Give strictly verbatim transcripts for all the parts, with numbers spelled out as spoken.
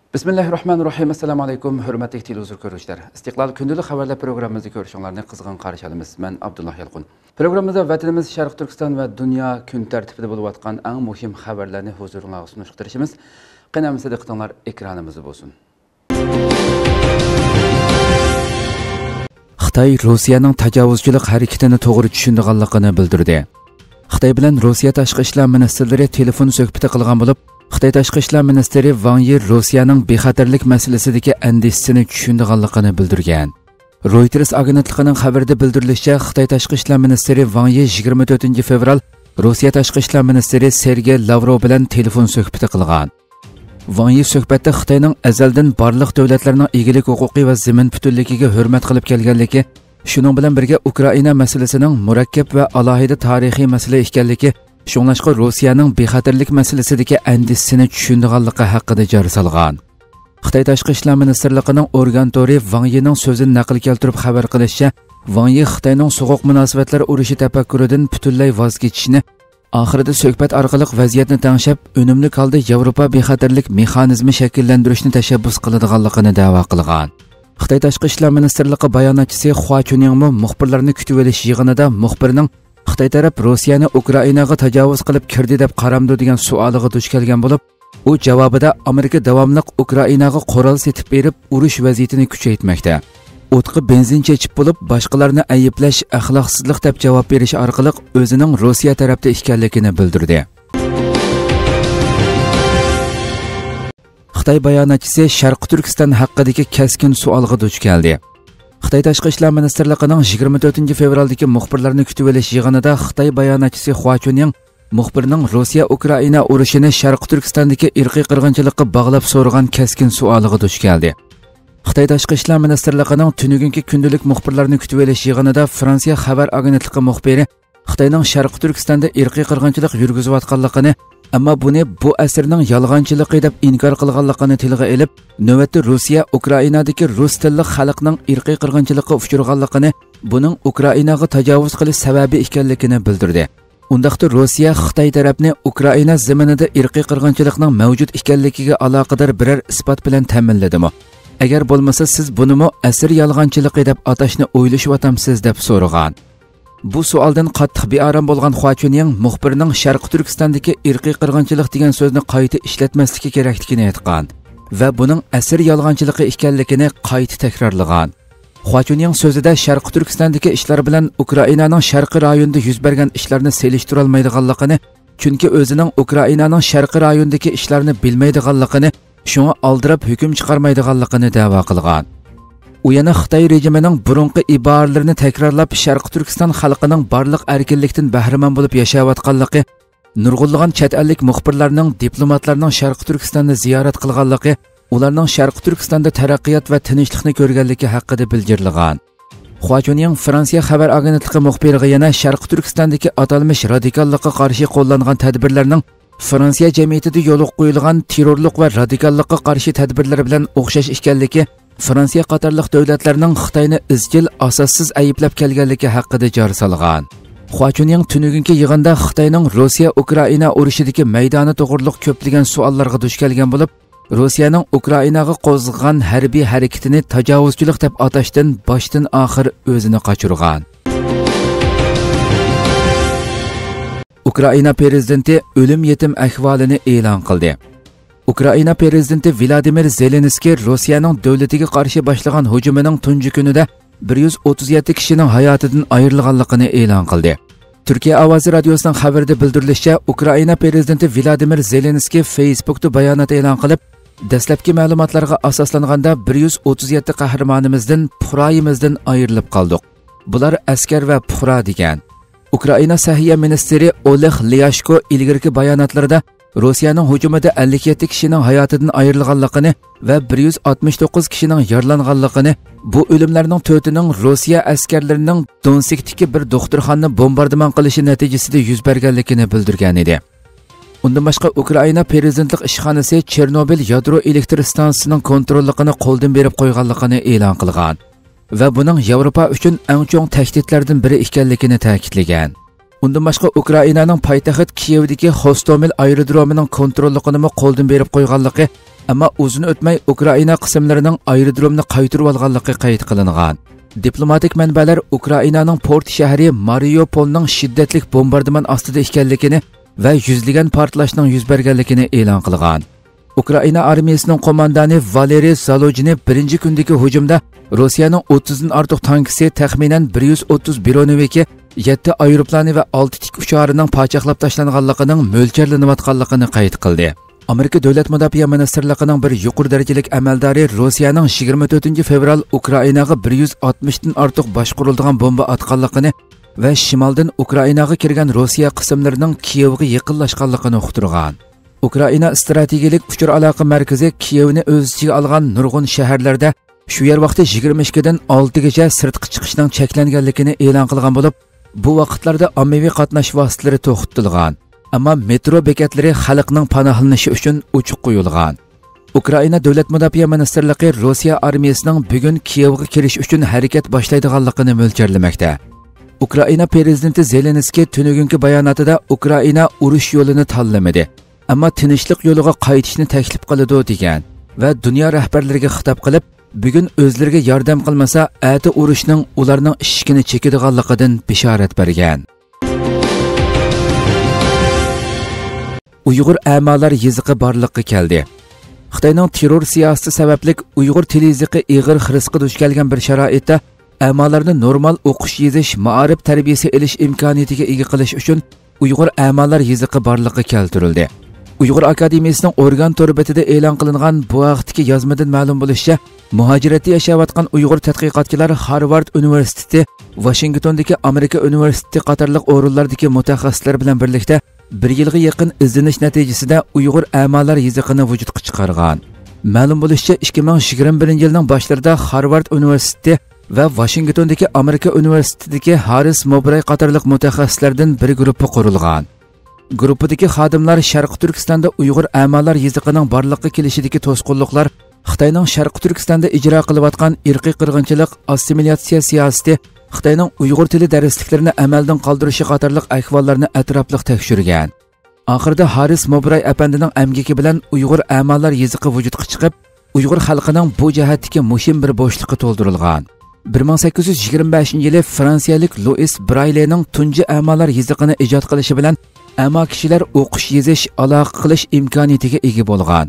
بىسمىللاھىررەھمانىررەھىم. ئەسسالامۇ ئەلەيكۇم، ھۆرمەتلىك تېلېۋىزور كۆرۈشلەر. ئىستىقلال كۈندىلىك خەۋەرلەر پروگراممىمىزدا كۆرۈشۈڭلارنى قىزغىن قارشى ئالىمىز. مەن ئابدۇللا يالقۇن. پروگراممىمىزدا ۋەتىنىمىز شەرقىي تۈركىستان ۋە دۇنيا كۈن تەرتىپىدە بولۇۋاتقان ئەڭ مۇھىم خەۋەرلەرنى ھۇزۇرۇڭلارغا سۇنۇشقا تىرىشىمىز. قېنى ئەمىسە دىققىتىڭلار ئېكرانىمىزدا بولسۇن. خىتاي روسىيەنىڭ تاجاۋۇزچىلىق ھەرىكىتىنى توغرا چۈشىنىدىغانلىقىنى بىلدۈردى. خىتاي بىلەن روسىيە تاشقى ئىشلار مىنىستىرلىرى تېلېفون سۆھبىتى قىلغان بولۇپ، خىتاي تاشقى ئىشلار مىنىستىرى ۋاڭ يى روسىيەنىڭ بىخەتەرلىك مەسىلىسىدىكى ئەندىشىسىنى چۈشىنىدىغانلىقىنى بىلدۈرگەن. رويتېرس ئاگېنتلىقىنىڭ خەۋىرىدە بىلدۈرۈلۈشىچە، خىتاي تاشقى ئىشلار مىنىستىرى ۋاڭ يى يىگىرمە تۆتىنچى فېۋرال روسىيە تاشقى ئىشلار مىنىستىرى سېرگېي لاۋروۋ بىلەن تېلېفون سۆھبىتى قىلغان. ۋاڭ يى سۆھبەتتە خىتاينىڭ ئەزەلدىن بارلىق دۆلەتلەرنىڭ ئىگىلىك ھوقۇقى ۋە زېمىن پۈتۈنلۈكىگە ھۆرمەت قىلىپ كەلگەنلىكى، شۇنىڭ بىلەن بىرگە ئۇكرائىنا مەسىلىسىنىڭ مۇرەككەپ ۋە ئالاھىدە تارىخىي مەسىلە ئىكەنلىكى، شۇڭلاشقا روسىيەنىڭ بىخەتەرلىك مەسىلىسىدىكى ئەندىشىسىنى چۈشىنىدىغانلىقى ھەققىدە جار سالغان. خىتاي تاشقى ئىشلار مىنىستىرلىقىنىڭ ئورگان تورى ۋاڭ يىنىڭ سۆزىنى نەقىل كەلتۈرۈپ خەۋەر قىلىشىچە، ۋاڭ يى خىتاينىڭ سوغۇق مۇناسىۋەتلەر ئۇرۇشى تەپەككۇرىدىن پۈتۈنلەي ۋاز كېچىشنى، ئاخىرىدا سۆھبەت ئارقىلىق ۋەزىيەتنى تەڭشەپ، ئۈنۈملۈك ھالدا ياۋروپا بىخەتەرلىك مېخانىزمى شەكىللەندۈرۈشنى تەشەببۇس قىلىدىغانلىقىنى دەۋا قىلغان. خىتاي تاشقى ئىشلار مىنىستىرلىقى باياناتچىسى خۇا چۈنيىڭمۇ مۇخبىرلارنى كۈتۈۋېلىش يىغىنىدا مۇخبىرنىڭ خىتاي تەرەپ روسىيەنى ئۇكرائىناغا تاجاۋۇز قىلىپ كىردى دەپ قارامدۇ دېگەن سوئالىغا دۇچ كەلگەن بولۇپ، ئۇ جاۋابىدا ئامېرىكا داۋاملىق ئۇكرائىناغا قورال سېتىپ بېرىپ، ئۇرۇش ۋەزىيىتىنى كۈچەيتمەكتە. ئوتقا بېنزىن چېچىپ بولۇپ، باشقىلارنى ئەيىبلەش ئەخلاقسىزلىق دەپ جاۋاب بېرىش ئارقىلىق ئۆزىنىڭ روسىيە تەرەپتە ئىكەنلىكىنى بىلدۈردى. خىتاي باياناتچىسى شەرقىي تۈركىستان ھەققىدىكى كەسكىن سوئالغا دۇچ كەلدى. خىتاي تاشقى ئىشلار مىنىستىرلىقىنىڭ يىگىرمە تۆتىنچى فېۋرالدىكى مۇخبىرلارنى كۈتۈۋېلىش يىغىنىدا خىتاي باياناتچىسى خۇا چۈنيىڭ مۇخبىرنىڭ روسىيە ئۇكرائىنا ئۇرۇشىنى شەرقىي تۈركىستاندىكى ئىرقىي قىرغىنچىلىققا باغلاپ سورىغان كەسكىن سوئالىغا دۇچ كەلدى. خىتاي تاشقى ئىشلار مىنىستىرلىقىنىڭ تۈنۈگۈنكى كۈندىلىك مۇخبىرلارنى كۈتۈۋېلىش يىغىنىدا فرانسىيە خەۋەر ئاگېنتلىقى مۇخبىرى خىتاينىڭ شەرقىي تۈركىستاندا ئىرقىي قىرغىنچىلىق يۈرگۈزۈۋاتقانلىقىنى، ئەمما بۇنى بۇ ئەسىرنىڭ يالغانچىلىقى دەپ ئىنكار قىلغانلىقىنى تىلغا ئېلىپ، نۆۋەتتە روسىيە ئۇكرائىنادىكى رۇس تىللىق خەلقنىڭ ئىرقىي قىرغىنچىلىققا ئۇچرىغانلىقىنى، بۇنىڭ ئۇكرائىناغا تاجاۋۇز قىلىش سەۋەبى ئىكەنلىكىنى بىلدۈردى. ئۇنداقتا روسىيە خىتاي تەرەپنى ئۇكرائىنا زېمىنىدا ئىرقىي قىرغىنچىلىقنىڭ مەۋجۇت ئىكەنلىكىگە ئالاقىدار بىرەر ئىسپات بىلەن تەمىنلىدىمۇ؟ ئەگەر بولمىسا، سىز بۇنىمۇ ئەسىر يالغانچىلىقى دەپ ئاتاشنى ئويلىشىۋاتامسىز؟ دەپ سورىغان. بۇ سوئالدىن قاتتىق بىئارام بولغان خۇا چۈنيىڭ مۇخبىرنىڭ شەرقىي تۈركىستاندىكى ئىرقىي قىرغىنچىلىق دېگەن سۆزنى قايتا ئىشلەتمەسلىكى كېرەكلىكىنى ئېيتقان ۋە بۇنىڭ ئەسىر يالغانچىلىقى ئىكەنلىكىنى قايتا تەكرارلىغان. خۇا چۈنيىڭ سۆزىدە شەرقىي تۈركىستاندىكى ئىشلار بىلەن ئۇكرائىنانىڭ شەرقىي رايونىدا يۈز بەرگەن ئىشلارنى سېلىشتۇرالمايدىغانلىقىنى، چۈنكى ئۆزىنىڭ ئۇكرائىنانىڭ شەرقىي رايونىدىكى ئىشلارنى بىلمەيدىغانلىقىنى، شۇڭا ئالدىراپ ھۆكۈم چىقارمايدىغانلىقىنى دەۋا قىلغان. ئۇ يەنە خىتاي رېجىمىنىڭ بۇرۇنقى ئىبارىلىرىنى تەكرارلاپ، شەرقىي تۈركىستان خەلقىنىڭ بارلىق ئەركىنلىكتىن بەھرىمەن بولۇپ ياشاۋاتقانلىقى، نۇرغۇنلىغان چەت ئەللىك مۇخبىرلارنىڭ، دىپلوماتلارنىڭ شەرقىي تۈركىستاننى زىيارەت قىلغانلىقى، ئۇلارنىڭ شەرقىي تۈركىستاندا تەرەققىيات ۋە تىنچلىقنى كۆرگەنلىكى ھەققىدە بىلجىرلىغان. خۇا چۈنيىڭ فرانسىيە خەۋەر ئاگېنتلىقى مۇخبىرىغا يەنە شەرقىي تۈركىستاندىكى ئاتالمىش رادىكاللىققا قارشى قوللانغان تەدبىرلەرنىڭ فرانسىيە جەمئىيىتىدە يولغا قويۇلغان تېررورلۇق ۋە رادىكاللىققا قارشى تەدبىرلىرى بىلەن ئوخشاش ئىكەنلىكى، فرانسىيە قاتارلىق دۆلەتلەرنىڭ خىتاينى ئىزچىل ئاساسسىز ئەيىبلەپ كەلگەنلىكى ھەققىدە جار سالغان. خۇا چۈنيىڭ تۈنۈگۈنكى يىغىندا خىتاينىڭ روسىيە ئۇكرائىنا ئۇرۇشىدىكى مەيدانى توغرۇلۇق كۆپلىگەن سوئاللارغا دۇچ كەلگەن بولۇپ، روسىيەنىڭ ئۇكرائىناغا قوزغىغان ھەربىي ھەرىكىتىنى تاجاۋۇزچىلىق دەپ ئاتاشتىن باشتىن ئاخىر ئۆزىنى قاچۇرغان. ئۇكرائىنا پىرېزىدېنتى ئۆلۈم يېتىم ئەھۋالىنى ئېلان قىلدى. ئۇكرائىنا پىرېزىدېنتى ۋلادىمىر زېلېنسكىي روسىيەنىڭ دۆلىتىگە قارشى باشلىغان ھۇجۇمىنىڭ تۇنجى كۈنىدە بىر يۈز ئوتتۇز يەتتە كىشىنىڭ ھاياتىدىن ئايرىلغانلىقىنى ئېلان قىلدى. تۈركىيە ئاۋازى رادىيوسىنىڭ خەۋىرىدە بىلدۈرۈلۈشىچە، ئۇكرائىنا پىرېزىدېنتى ۋلادىمىر زېلېنسكىي فېيسبۇكتا بايانات ئېلان قىلىپ، دەسلەپكى مەلۇماتلارغا ئاساسلانغاندا، بىر يۈز ئوتتۇز يەتتە قەھرىمانىمىزدىن، پۇرايىمىزدىن ئايرىلىپ قالدۇق. بۇلار ئەسكەر ۋە پۇقرا، دېگەن. ئۇكرائىنا سەھىيە مىنىستىرى ئولېغ لياشكو ئىلگىرىكى باياناتلىرىدا روسىيەنىڭ ھۇجۇمىدا ئەللىك يەتتە كىشىنىڭ ھاياتىدىن ئايرىلغانلىقىنى ۋە بىر يۈز ئاتمىش توققۇز كىشىنىڭ يارىلانغانلىقىنى، بۇ ئۆلۈملەرنىڭ تۆتىنىڭ روسىيە ئەسكەرلىرىنىڭ دونېتسكتىكى بىر دوختۇرخانىنى بومباردىمان قىلىشى نەتىجىسىدە يۈز بەرگەنلىكىنى بىلدۈرگەن ئىدى. ئۇندىن باشقا، ئۇكرائىنا پىرېزىدېنتلىق ئىشخانىسى چېرنوبىل يادرو ئېلېكتر ئىستانسىسىنىڭ كونتروللۇقىنى قولدىن بېرىپ قويغانلىقىنى ئېلان قىلغان ۋە بۇنىڭ ياۋروپا ئۈچۈن ئەڭ چوڭ تەھدىتلەردىن بىرى ئىكەنلىكىنى تەكىتلىگەن. ئۇندىن باشقا، ئۇكرائىنانىڭ پايتەخت كىيېۋدىكى خوستومېل ئايرودرومىنىڭ كونتروللۇقىنىمۇ قولدىن بېرىپ قويغانلىقى ئەمما ئۇزۇن ئۆتمەي ئۇكرائىنا قىسىملىرىنىڭ ئايرودرومنى قايتۇرۇۋالغانلىقى قەيت قىلىنغان. دىپلوماتىك مەنبەلەر ئۇكرائىنانىڭ پورت شەھىرى مارىيۇپولنىڭ شىددەتلىك بومباردىمان ئاستىدا ئىكەنلىكىنى ۋە يۈزلىگەن پارتلاشنىڭ يۈز بەرگەنلىكىنى ئېلان قىلغان. ئۇكرائىنا ئارمىيىسىنىڭ قوماندانى ۋالېرىي زالۇژنى بىرىنچى كۈندىكى ھۇجۇمدا روسىيەنىڭ ئوتتۇزدىن ئارتۇق تانكىسى، تەخمىنەن بىر يۈز ئوتتۇز برونېۋىكى، يەتتە ئايروپىلانى ۋە ئالتە تىك ئۇچارىنىڭ پاچاقلاپ تاشلانغانلىقىنىڭ مۆلچەرلىنىۋاتقانلىقىنى قەيت قىلدى. ئامېرىكا دۆلەت مۇداپىئە مىنىستىرلىقىنىڭ بىر يۇقىرى دەرىجىلىك ئەمەلدارى روسىيەنىڭ يىگىرمە تۆتىنچى فېۋرال ئۇكرائىناغا بىر يۈز ئاتمىشتىن ئارتۇق باشقۇرۇلىدىغان بومبا ئاتقانلىقىنى ۋە شىمالدىن ئۇكرائىناغا كىرگەن روسىيە قىسىملىرىنىڭ كىيېۋغا يېقىنلاشقانلىقىنى ئۇقتۇرغان. ئۇكرائىنا ئىستراتېگىيىلىك ئۇچۇر ئالاقە مەركىزى كىيېۋنى ئۆز ئىچىگە ئالغان نۇرغۇن شەھەرلەردە شۇ يەر ۋاقتى يىگىرمە ئىككىدىن ئالتىگىچە سىرتقا چىقىشنىڭ چەكلەنگەنلىكىنى ئېلان قىلغان بولۇپ، بۇ ۋاقىتلاردا ئاممىۋى قاتناش ۋاسىتىلىرى توختىتىلغان، ئەمما مېترو بېكەتلىرى خەلقنىڭ پاناھلىنىشى ئۈچۈن ئوچۇق قويۇلغان. ئۇكرائىنا دۆلەت مۇداپىئە مىنىستىرلىقى روسىيە ئارمىيىسىنىڭ بۈگۈن كىيېۋغا كىرىش ئۈچۈن ھەرىكەت باشلايدىغانلىقىنى مۆلچەرلىمەكتە. ئۇكرائىنا پىرېزىدېنتى زېلېنسكىي تۈنۈگۈنكى باياناتىدا ئۇكرائىنا ئۇرۇش يولىنى تاللىمىدى، ئەمما تىنچلىق يولىغا قايتىشنى تەكلىپ قىلىدۇ دېگەن ۋە دۇنيا رەھبەرلىرىگە خىتاب قىلىپ، بۈگۈن ئۆزلىرىگە ياردەم قىلمىسا، ئەتە ئۇرۇشنىڭ ئۇلارنىڭ ئىشىكىنى چېكىدىغانلىقىدىن بېشارەت بەرگەن. ئۇيغۇر ئەمالار يېزىقى بارلىققا كەلدى. خىتاينىڭ تېررور سىياسىتى سەۋەبلىك ئۇيغۇر تىل يېزىقى ئېغىر خىرىسقا دۇچ كەلگەن بىر شارائىتتا، ئەمالارنى نورمال ئوقۇش يېزىش، مائارىپ تەربىيىسى ئېلىش ئىمكانىيىتىگە ئىگە قىلىش ئۈچۈن ئۇيغۇر ئەمالار يېزىقى بارلىققا كەلتۈرۈلدى. ئۇيغۇر ئاكادېمىيىسىنىڭ ئورگان تور بېتىدە ئېلان قىلىنغان بۇ ھەقتىكى يازمىدىن مەلۇم بولۇشىچە، مۇھاجىرەتتە ياشاۋاتقان ئۇيغۇر تەتقىقاتچىلار خارۋارد ئۇنىۋېرسىتېتى، ۋاشىنگتوندىكى ئامېرىكا ئۇنىۋېرسىتېتى قاتارلىق ئورۇنلاردىكى مۇتەخەسسىسلەر بىلەن بىرلىكتە بىر يىلغا يېقىن ئىزدىنىش نەتىجىسىدە ئۇيغۇر ئەمالار يېزىقىنى ۋۇجۇدقا چىقارغان. مەلۇم بولۇشىچە، ئىككى مىڭ يىگىرمە بىرىنچى يىلنىڭ باشلىرىدا خارۋارد ئۇنىۋېرسىتېتى ۋە ۋاشىنگتوندىكى ئامېرىكا ئۇنىۋېرسىتېتىدىكى ھاررىس موبراي قاتارلىق مۇتەخەسسىسلەردىن بىر گۇرۇپپا قۇرۇلغان. گۇرۇپپىدىكى خادىملار شەرقىي تۈركىستاندا ئۇيغۇر ئەمالار يېزىقىنىڭ بارلىققا كېلىشىدىكى توسقۇنلۇقلار، خىتاينىڭ شەرقىي تۈركىستاندا ئىجرا قىلىۋاتقان ئىرقىي قىرغىنچىلىق، ئاسسىمىلياتسىيە سىياسىتى، خىتاينىڭ ئۇيغۇر تىلى دەرسلىكلىرىنى ئەمەلدىن قالدۇرۇشى قاتارلىق ئەھۋاللارنى ئەتراپلىق تەكشۈرگەن. ئاخىرىدا ھاررىس موبراي ئەپەندىنىڭ ئەمگىكى بىلەن ئۇيغۇر ئەمالار يېزىقى ۋۇجۇدقا چىقىپ، ئۇيغۇر خەلقىنىڭ بۇ جەھەتتىكى مۇھىم بىر بوشلۇقى تولدۇرۇلغان. بىر مىڭ سەككىز يۈز يىگىرمە بەشىنچى يىلى فرانسىيەلىك لۇئىس برايلىنىڭ تۇنجى ئەمالار يېزىقىنى ئىجاد قىلىشى بىلەن ئەما كىشىلەر ئوقۇش يېزىش، ئالاقە قىلىش ئىمكانىيىتىگە ئىگە بولغان.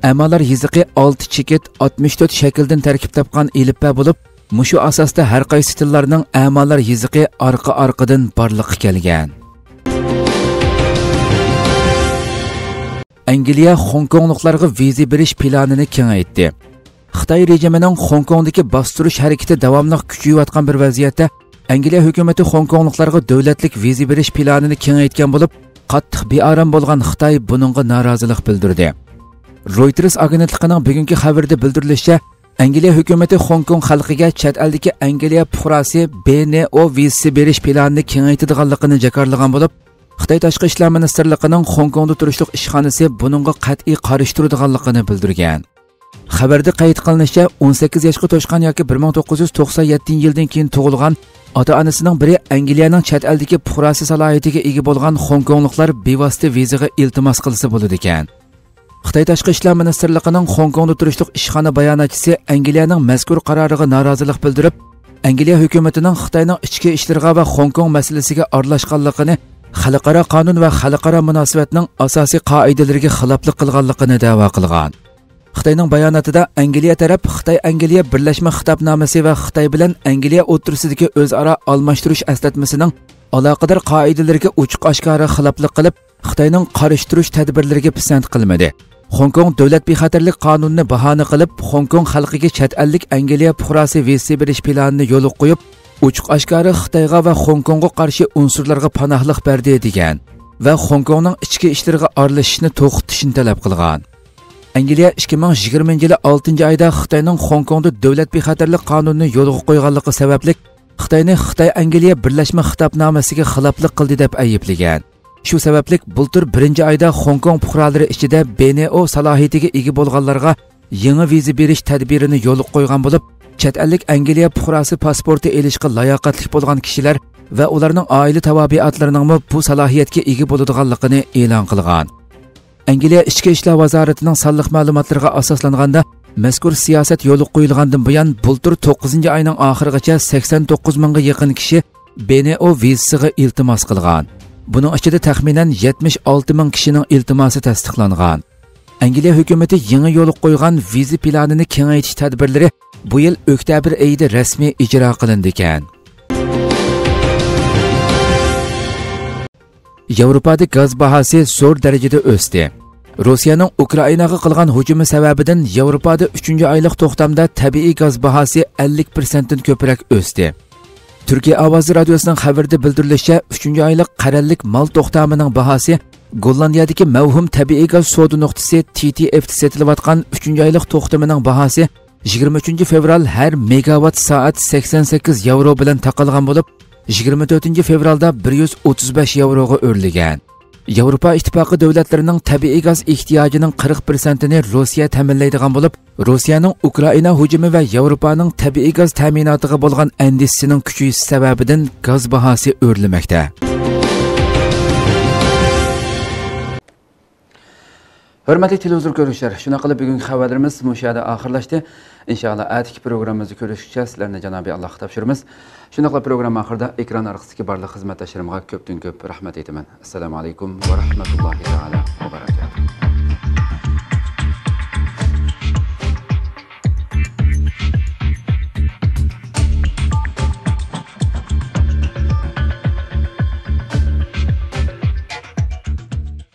ئەمالار يېزىقى ئالتە چېكىت، ئاتمىش تۆت شەكىلدىن تەركىب تاپقان ئېلىپبە بولۇپ، مۇشۇ ئاساستا ھەر قايسى تىللارنىڭ ئەمالار يېزىقى ئارقا-ئارقىدىن بارلىققا كەلگەن. ئەنگلىيە خوڭكوڭلۇقلارغا ۋىزا بېرىش پىلانىنى كېڭەيتتى. خىتاي رېجىمىنىڭ خوڭكوڭدىكى باستۇرۇش ھەرىكىتى داۋاملىق كۈچىيىۋاتقان بىر ۋەزىيەتتە، ئەنگلىيە ھۆكۈمىتى خوڭكوڭلۇقلارغا دۆلەتلىك ۋىزا بېرىش پىلانىنى كېڭەيتكەن بولۇپ، قاتتىق بىئارام بولغان خىتاي بۇنىڭغا نارازىلىق بىلدۈردى. رويتېرس ئاگېنتلىقىنىڭ بۈگۈنكى خەۋىرىدە بىلدۈرۈلۈشىچە، ئەنگلىيە ھۆكۈمىتى خوڭكوڭ خەلقىگە چەت ئەلدىكى ئەنگلىيە پۇقراسى بې نې ئو ۋىزىسى بېرىش پىلانىنى كېڭەيتىدىغانلىقىنى جاكارلىغان بولۇپ، خىتاي تاشقى ئىشلار مىنىستىرلىقىنىڭ خوڭكوڭدا تۇرۇشلۇق ئىشخانىسى بۇنىڭغا قەتئىي قارشى تۇرىدىغانلىقىنى بىلدۈرگەن. خەۋەردە قەيت قىلىنىشىچە، ئون سەككىز ياشقا توشقان ياكى بىر مىڭ توققۇز يۈز توقسان يەتتىنچى يىلدىن كېيىن تۇغۇلغان، ئاتا-ئانىسىنىڭ بىرى ئەنگلىيەنىڭ چەت ئەلدىكى پۇقراسى سالاھىيىتىگە ئىگە بولغان خوڭكوڭلۇقلار بىۋاسىتە ۋىزىغا ئىلتىماس قىلسا بولىدىكەن. خىتاي تاشقى ئىشلار مىنىستىرلىقىنىڭ خوڭكوڭدا تۇرۇشلۇق ئىشخانا باياناتچىسى ئەنگلىيەنىڭ مەزكۇر قارارىغا نارازىلىق بىلدۈرۈپ، ئەنگلىيە ھۆكۈمىتىنىڭ خىتاينىڭ ئىچكى ئىشلىرىغا ۋە خوڭكوڭ مەسىلىسىگە ئارىلاشقانلىقىنى خەلقئارا قانۇن ۋە خەلقئارا مۇناسىۋەتنىڭ ئاساسىي قائىدىلىرىگە خىلاپلىق قىلغانلىقىنى دەۋا قىلغان. خىتاينىڭ باياناتىدا ئەنگلىيە تەرەپ خىتاي-ئەنگلىيە بىرلەشمە خىتابنامىسى ۋە خىتاي بىلەن ئەنگلىيە ئوتتۇرىسىدىكى ئۆزئارا ئالماشتۇرۇش ئەسلەتمىسىنىڭ ئالاقىدار قائىدىلىرىگە ئوچۇق-ئاشكارا خىلاپلىق قىلىپ، خىتاينىڭ قارشى تۇرۇش تەدبىرلىرىگە پىسەنت قىلمىدى. خوڭكوڭ دۆلەت بىخەتەرلىك قانۇنىنى باھانە قىلىپ، خوڭكوڭ خەلقىگە چەت ئەللىك ئەنگلىيە پۇقراسى ۋىزىسى بېرىش پىلانىنى يولغا قويۇپ، ئوچۇق-ئاشكارا خىتايغا ۋە خوڭكوڭغا قارشى ئۇنسۇرلارغا پاناھلىق بەردى دېگەن ۋە خوڭكوڭنىڭ ئىچكى ئىشلىرىغا ئارىلىشىشنى توختىتىشنى تەلەپ قىلغان. ئەنگلىيە ئىككى مىڭ يىگىرمىنچى يىلى ئالتىنچى ئايدا خىتاينىڭ خوڭكوڭدا دۆلەت بىخەتەرلىك قانۇنىنى يولغا قويغانلىقى سەۋەبلىك، خىتاينى خىتاي-ئەنگلىيە بىرلەشمە خىتابنامىسىگە خىلاپلىق قىلدى دەپ ئەيىبلىگەن. شۇ سەۋەبلىك، بۇلتۇر بىرىنچى ئايدا خوڭكوڭ پۇقرالىرى ئىچىدە بې نې ئو سالاھىيىتىگە ئىگە بولغانلارغا يېڭى ۋىزا بېرىش تەدبىرىنى يولغا قويغان بولۇپ، چەت ئەللىك ئەنگلىيە پۇقراسى پاسپورتى ئېلىشقا لاياقەتلىك بولغان كىشىلەر ۋە ئۇلارنىڭ ئائىلە تاۋابىئاتلىرىنىڭمۇ بۇ سالاھىيەتكە ئىگە بولىدىغانلىقىنى ئېلان قىلغان. ئەنگلىيە ئىچكى ئىشلار ۋازارىتىنىڭ سانلىق مەلۇماتلىرىغا ئاساسلانغاندا، مەزكۇر سىياسەت يولغا قويۇلغاندىن بۇيان، بۇلتۇر توققۇزىنچى ئاينىڭ ئاخىرىغىچە سەكسەن توققۇز مىڭغا يېقىن كىشى بې ئېن ئو ۋىزىسىغا ئىلتىماس قىلغان. بۇنىڭ ئىچىدە تەخمىنەن يەتمىش ئالتە مىڭ كىشىنىڭ ئىلتىماسى تەستىقلانغان. ئەنگلىيە ھۆكۈمىتى يېڭى يولغا قويغان ۋىزا پىلانىنى كېڭەيتىش تەدبىرلىرى بۇ يىل ئۆكتەبىر ئېيىدا رەسمىي ئىجرا قىلىنىدىكەن. ياۋروپادا گاز باھاسى زور دەرىجىدە ئۆستى. روسىيەنىڭ ئۇكرائىناغا قىلغان ھۇجۇمى سەۋەبىدىن ياۋروپادا ئۈچىنچى ئايلىق توختامدا تەبىئىي گاز باھاسى ئەللىك پىرسەنتتىن كۆپرەك ئۆستى. تۈركىيە ئاۋازى رادىيوسىنىڭ خەۋىرىدە بىلدۈرۈلۈشىچە، ئۈچىنچى ئايلىق قەرەللىك مال توختامىنىڭ باھاسى گوللاندىيەدىكى مەۋھۇم تەبىئىي گاز سودا نۇقتىسى تى تى ئېفتا سېتىلىۋاتقان ئۈچىنچى ئايلىق توختىمىنىڭ باھاسى يىگىرمە ئۈچىنچى فېۋرال ھەر مېگاۋات سائەت سەكسەن سەككىز ياۋرو بىلەن تاقالغان بولۇپ، يىگىرمە تۆتىنچى فېۋرالدا بىر يۈز ئوتتۇز بەش ياۋروغا ئۆرلىگەن. ياۋروپا ئىتتىپاقى دۆلەتلىرىنىڭ تەبىئىي گاز ئېھتىياجىنىڭ قىرىق پىرسەنتىنى روسىيە تەمىنلەيدىغان بولۇپ، روسىيەنىڭ ئۇكرائىنا ھۇجۇمى ۋە ياۋروپانىڭ تەبىئىي گاز تەمىناتىغا بولغان ئەندىشىسىنىڭ كۈچىيىشى سەۋەبىدىن گاز باھاسى ئۆرلىمەكتە. ھۆرمەتلىك تېلېۋىزور كۆرۈشلەر، شۇنداق قىلىپ بۈگۈنكى خەۋەرلىرىمىز مۇشۇ يەردە ئاخىرلاشتى. ئىنشائاللا، ئەتىكى پروگراممىمىزدا كۆرۈشكىچە سىلەرنى جانابى ئاللاھقا تاپشۇرىمىز. شۇنداقلا پروگرامما ئاخىرىدا ئېكران ئارقىسىدىكى بارلىق خىزمەتداشلىرىمغا كۆپتىن كۆپ رەھمەت ئېيتىمەن. ئەسسالامۇ ئەلەيكۇم ۋە رەھمەتۇللاھى تائالا